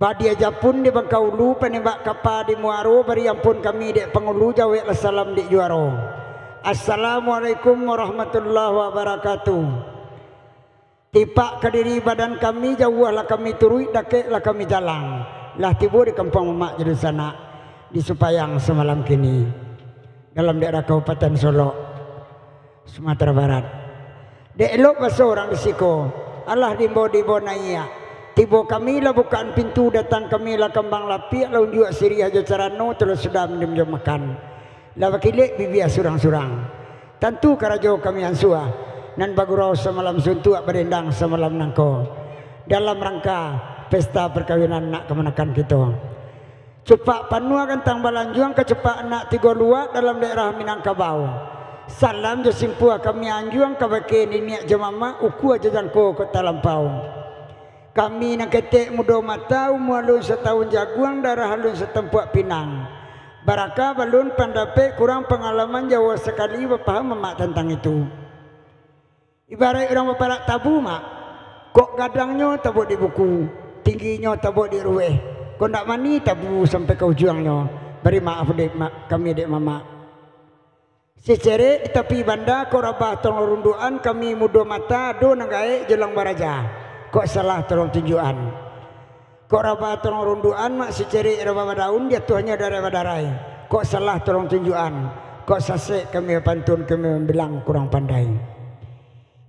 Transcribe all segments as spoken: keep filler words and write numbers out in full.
Padi aja pun di Bangkaulu, panembak kapa di Muaro, bari ampun kami dek pangulu, jaweklah salam dek juaro. Assalamualaikum warahmatullahi wabarakatuh. Tipak ka diri badan kami, jauahlah kami turuik, dakeklah kami jalang. Lah tibo di kampuang mamak jo dunsanak, di Supayang samalam kini, dalam daerah Kabupaten Solok, Sumatera Barat. Dek elok baso urang di siko, alah diimbau-diimbau naiak. Tibo kami lah bukaan pintu, datang kami lah kambang lapiak, lah unjuak siriah jo carano, tu lah sudah minum jo makan. Lah bakilek bibia surang-surang. Tantu karajo kami ansua, nan bagurau samalam suntuak, badendang samalam nangko, dalam rangka pesta parkawinan anak kamanakan kito. Cupak panuah gantang balanjuang, kacupak anak tigo luak, dalam daerah Minangkabau. Salam jo simpuah kami anjuang, kabake niniak jo mamak, ukua jo jangko kok talampau. Kami nan ketek mudo mata, umua alun satahun jaguang, darah alun satampuak pinang. Barakah balun pandapek, kurang pangalaman, jauah sakali bapaham mamak tantang itu. Ibaraik urang baparak tabu, mak. Kok gadangnyo tabuak di buku, tingginyo tabuak di ruweh, kok ndak mani tabu sampai ka ujuangnyo, bari maaf dek ma-, kami dek mamak. Sicerek di tapi banda, kok rabah tolong rundukan, kami mudo mata, ado nan gaek jo nan baraja, kok salah tolong tunjuakan. Kok rabah tolong rundukan, mak, sicerek rabah badaun, jatuahnyo darai badarai, kok salah tolong tunjuakan, kok sasek kami bapantun, kami mambilang kurang pandai.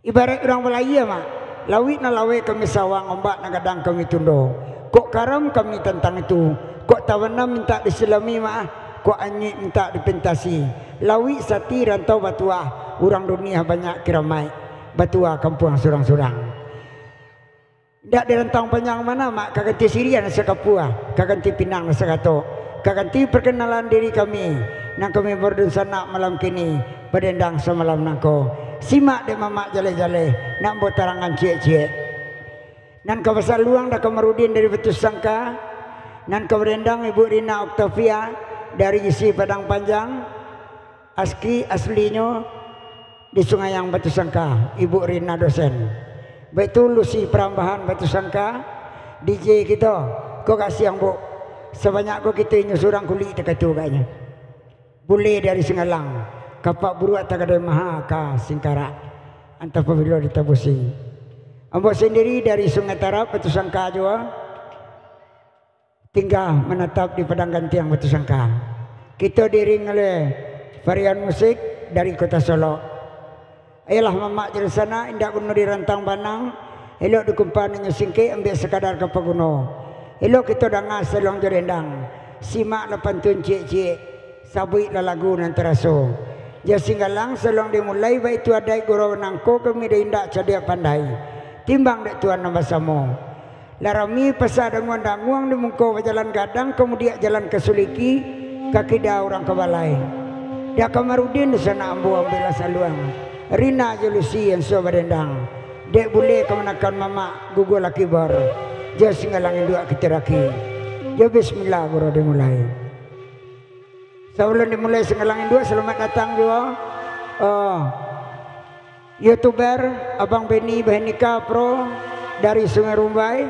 Ibaraik urang balayia, mak, lauik nan laweh kami sawang, ombak nan gadang kami tundo. Kok karam kami tantang itu, kok tabanam mintak disilami, mak, kok anyuik mintak dipentasi. Lauik sati rantau batuah, urang dunia banyak kiramaik, batuah kampuang surang-surang. Indak dirantang panjang mano, mak, ka ganti siriah nan sakapua, ka ganti pinang nan sakatok, ka ganti parkenalan diri kami, nan kami badunsanak malam kini, badendang samalam nangko. Simak dek mamak jaleh-jaleh, nak ambo tarangan ciek-ciek. Nan ka basaluang Da Kamarudin dari Batusangka, nan ka badendang Ibu Rina Octavia dari Isi Padang Panjang, aski aslinyo di Sungayang Batusangka, Ibu Rina dosen. Baitu Lucy Parambahan Batusangka, D J kito, ko kasiang, Bu. Sabanyak ko kito inyo surang kulik takatu agaknyo. Bule dari Singgalang, kapak buruak tagadai maha ka Singkarak, antah pabilo ditabusi. Ambo sandiri dari Sungai Tarab, Batusangka juo. Tingga manatap di Padang Gantiang Batusangka. Kito diiringi oleh varian musik dari Kota Solok. Ayolah mamak jo dunsanak, indak guno dirantang banang, elok dikumpa nan nyo singkek, ambiak sakadar ka paguno. Elok kito danga saluang jo dendang, simaklah pantun ciek-ciek, sabuiklah lagu nan taraso. Jo Singgalang saluang dimulai, baitu adaik gurau nangko, kami dek indak cadiak pandai, timbang dek Tuan nan basamo. Lah rami pasa danguang-danguang, di muko bajalan gadang, ka mudiak jalan ka suliki, ka kida urang ka balai. Da Kamarudin dunsanak ambo, ambiaklah saluang, Rina jo Lucy ansuo badendang, dek bule kamanakan mamak, guguah lah kibar, jo Singgalang induak kito raki. Jo bismillah gurau dimulai. Sabalun dimulai Singgalang induak, salamaik datang juo. Oh. YouTuber Abang Benny Bahenika Pro dari Sungai Rumbai,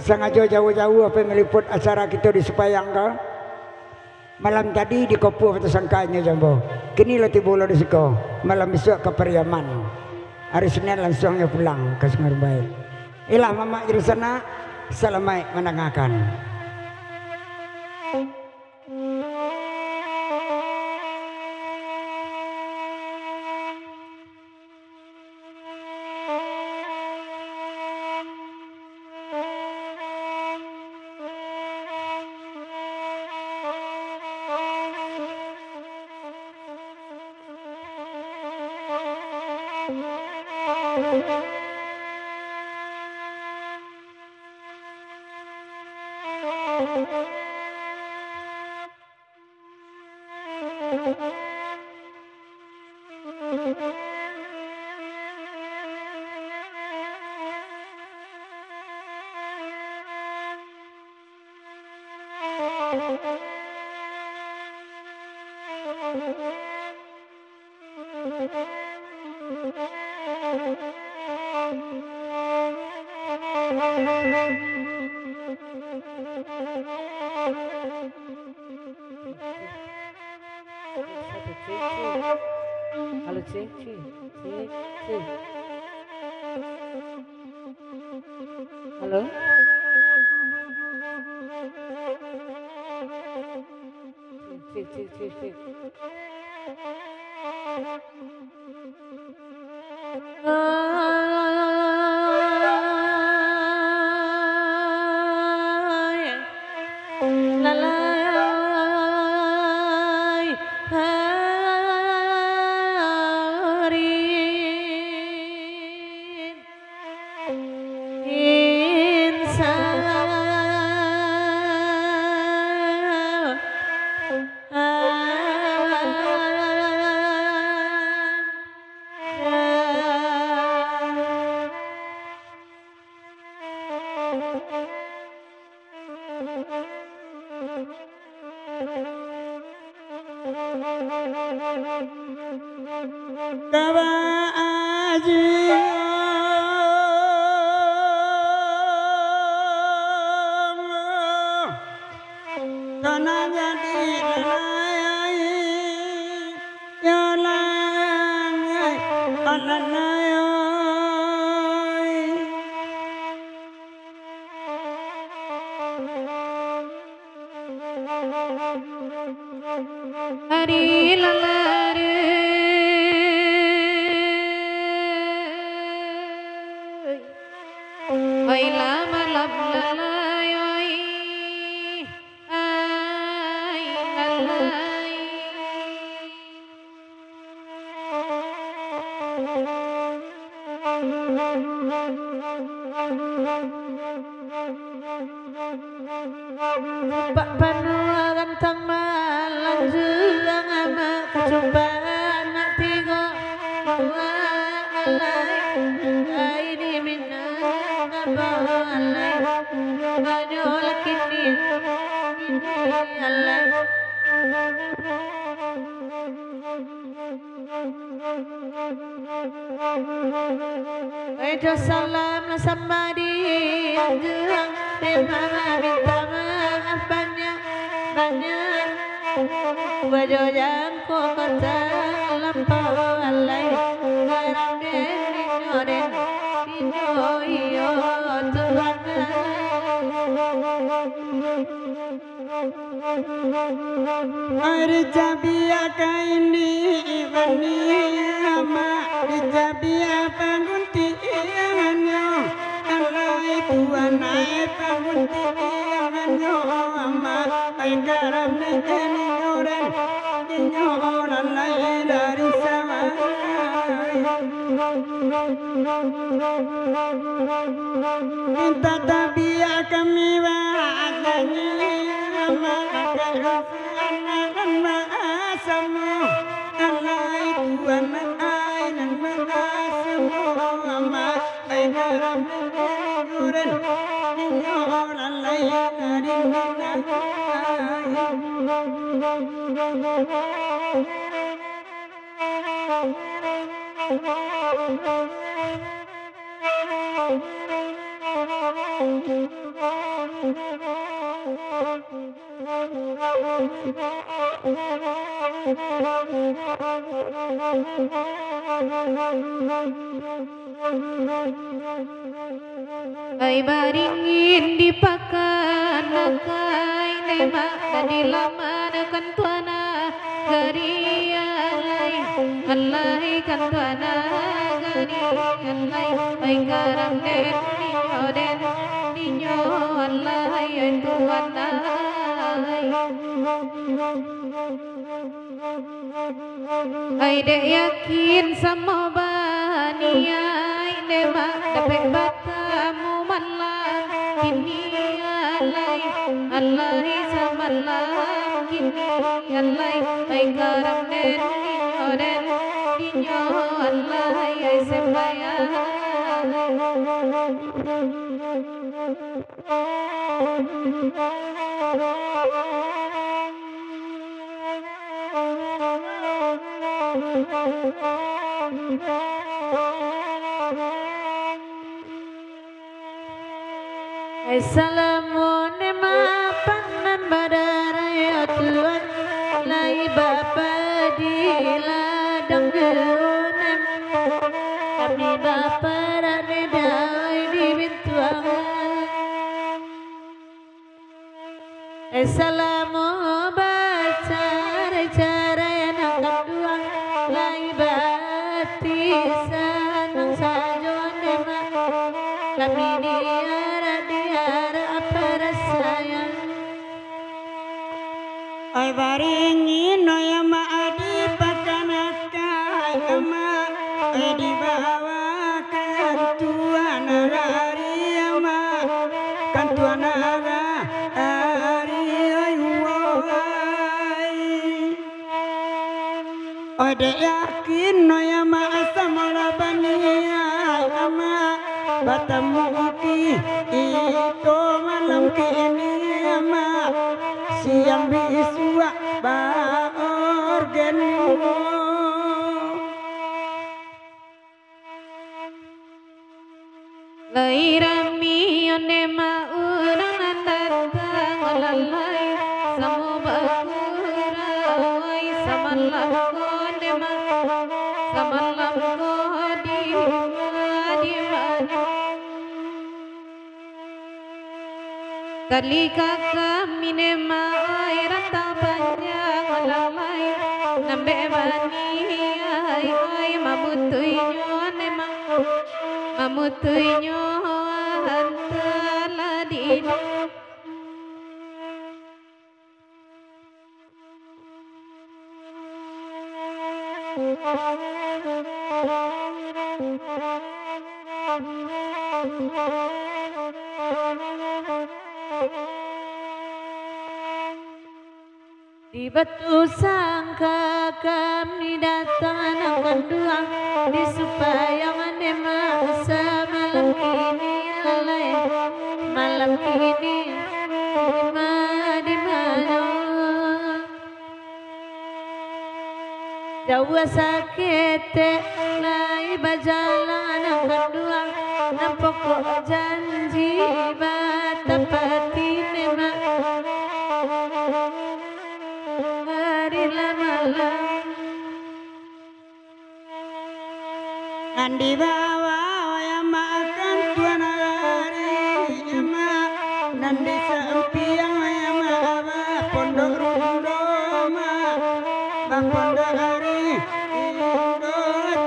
sangajo jauah-jauah pai maliput acara kito di Supayang ko. Malam tadi di Kopuah Batusangka inyo jo ambo. Kini lah tibo lo di siko. Malam bisuak ka Pariaman. Ari Sinin lansuang nyo pulang ka Sungai Rumbai. Iyolah mamak jo dunsanak, salamaik mandangakan. Halo, cek, cek, cek, cek. Halo? Cek, cek, cek, cek. Kabajikan. Kana jadi lalai, yo lai, alanai. Ari lalari. Oi, lah malam lalai, oi. Ai, lalai. Pak panuah gantang malanjuang, amak kacuba anak tigo buah alai. Ai di Minangkabau alai, banyak laki ni, ini alai. Ejo salam lah sama di anjuang, terima minta maaf banyak-banyak. Bajo jangko kota lampau alai, garang den inyo den, inyo iyo Tuhan. Ari cabiak kain di bani amak, di cabiak paguntiangnyo. Alai tuan ai paguntiangnyo amak, ai garam ni ninyo den, ninyo lalai dari sawah. Minta tabiak kami bajanji, mamakai anak nan maasamo. Alai tuan ai nan maasamo, amak ai garam duren, inyo lalai dari minang ai. Ai baringin di pakan, akai lemak, dan di laman akan tuana gari alai, alai kan tuana gari alai, ai garam den ninyo den ninyo alai, ai tuana alai. Ai dek yakin samo baniai, dek mak dapek batamu malam kini alai, alai samalam kini alai, ai garam den ninyo den ninyo alai, ai sembayang. Ai salamo ne mapanan badarai, o Tuan, lai bapadi ladang juo ne, kami baparak ne dawai di bintuangan. Ai salamo bacarai-carai nan kanduang, lai baati sanang sajo ne, Mak. Kami diarak-diarak parasaian. Ai baringin, oi Amak, dipakanakan, Amak. Ai dibawakan Tuan Nagari, Amak. Kan Tuan Nagari, oi, woi. Oi, dek yakin, oi Amak, asa mula baniaik, Amak, batamu kito malam kini, Amak, siang bisuak baorgen. Lai rami onde ma urang nan datang, lalai samo bakurau, ai samalam ko onde ma, samalam ko di ma, di ma. Talika kami ne ma, ai rantang panjang lalai, nambek bani ai, ai mamutuinyo ne ma, mamutuinyo antah lah di. Di Batusangka kami datang nan kanduang, di Supayang ne ma samalam kini lalai, malam kini di ma, di manyo. Jauah saketek lai bajalan nan kanduang, nan pokok janji batapati ne ma. Hari lah malam. Nan dibawa wayang makan Tuan Nagari, Amak. Nan disampiang wayang makan Pondok Rundo, Amak. Bapondok Rundo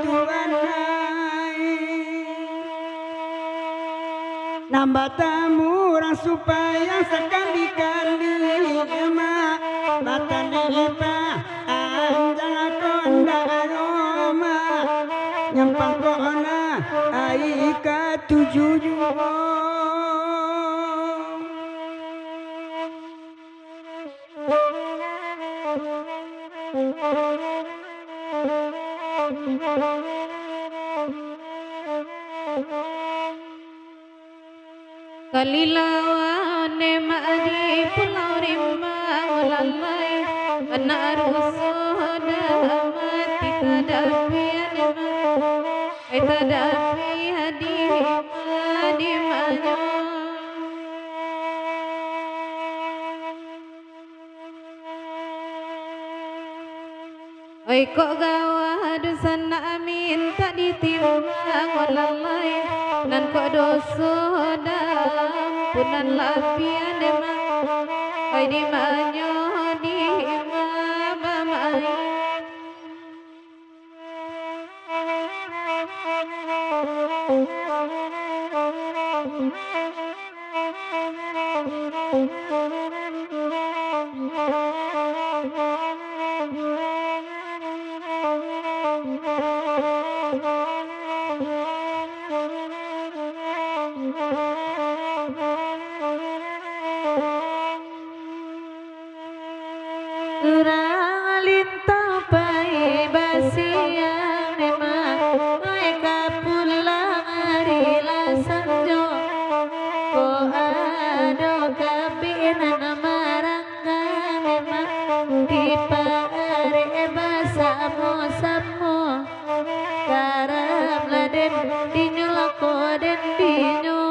Tuan ai. Nan batamu urang Supayang sakali-kali, Amak. Batalipa anjang ko ndak ayo, Mak. Nyampang ko na ai katuju juo. Kalilawan ne mak di Pulau Rimbang lalai, anak rusuh dah mati tadapi ane mak, ai tadapi adi mak di manyo. Oi, kok gawah dunsanak mintak ditimbang, oh lalai, nan kok doso daampunan lapian emang, oi, di manyo di ma bamain. Urang lintang pai basiang, memang ai ka pulang ari lah sanjo. Ko ado kapinan marangga, memang dipaarek basamo-samo. Karam lah den dinyo, lako den dinyo.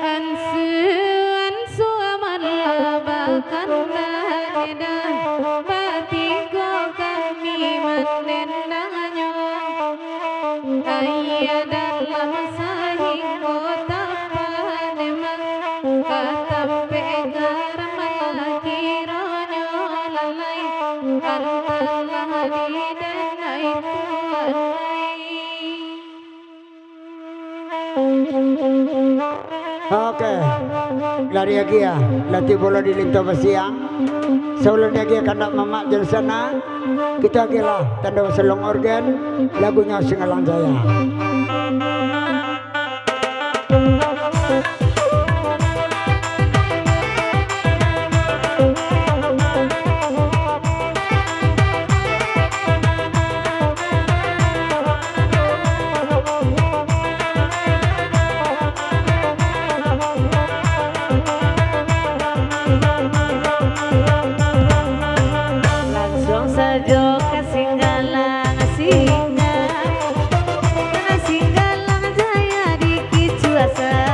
Ansu-ansu amat lah bakanta edah, batigo kami mandendangnyo. Aia dalam sahinggo tapanemang, ka tapek garam lah kironyo lalai, antalah di denai tuanai. Oke. Lari agiah, lah tibo lo di Linto Basiang. Sabalun diagiah kandak mamak jo di sana, kito agiahlah tando basalong orgen, lagunyo Singalang Jaya. Langsuang sajo ka Singgalang, Singgalang, Singgalang Jaya di kicu asa.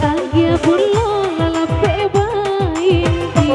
Agia pulo lalapek bainti,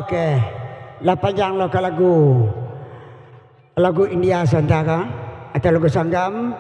Oke, lah panjang lo ka lagu, lagu India sabanta ka, atau lagu Sanggam.